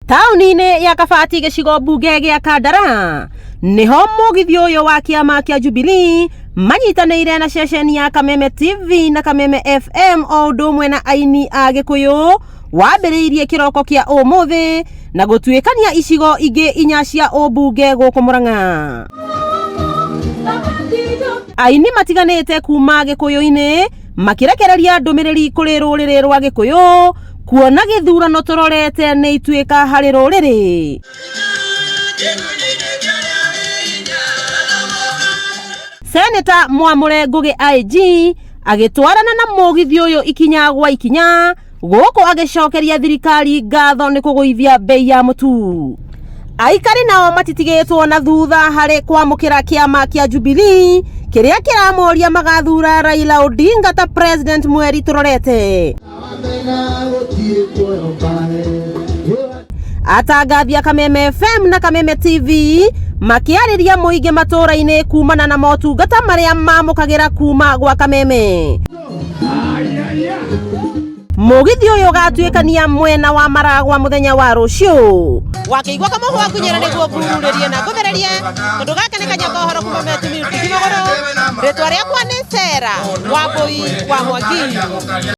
Taũni-inĩ ya Kabati gĩcigo mbunge gĩa Kandara nĩho mũgithi ũyũ wa kĩama kĩa Jubilee manyitanĩire na ceceni ya Kameme TV na Kameme FM o ũndũ ũmwe na aini a Gĩkũyũ wambĩrĩirie kĩroko kĩa ũmũthĩ na gũtuĩkania icigo ingĩ inya cia ũmbunge gũkũ Murang'a. Aini matiganĩte kuma Gĩkũyũ-inĩ makĩrekereria ndũmĩrĩri kũrĩ rũrĩrĩ rwa Gĩkũyũ kuona gĩthurano tũrorete nĩ ituĩka harĩ rũrĩrĩ. Seneta Mwamũre Ngũgĩ IG agĩtwarana na mũgithi ũyũ ikinya gwa ikinya gũkũ agĩcokeria thirikari ngatho nĩ kũgũithia bei ya mũtu. Aikari nao matitigĩtwo na thutha harĩ kwamũkĩra kĩama kĩa Jubilee kĩrĩa kĩramoria magathura Raila Odinga ta president mweri tũrorete. Atangathi a Kameme FM na Kameme TV makĩarĩria mũingĩ matũũra-inĩ kumana na motungata marĩa mamũkagĩra kuma gwa Kameme. Mũgithi ũyũ ũgatuĩkania mwena wa Maragwa mũthenya wa rũciũ. Wakĩigua kamũhũ wakunyĩra nĩguo ngururĩrie na ngũthererie tondũ gaka nĩ kanya kohoro kuma Metu Music Magũrũ. Rĩtwa rĩakwa nĩ Sera Wambui wa Mwangi.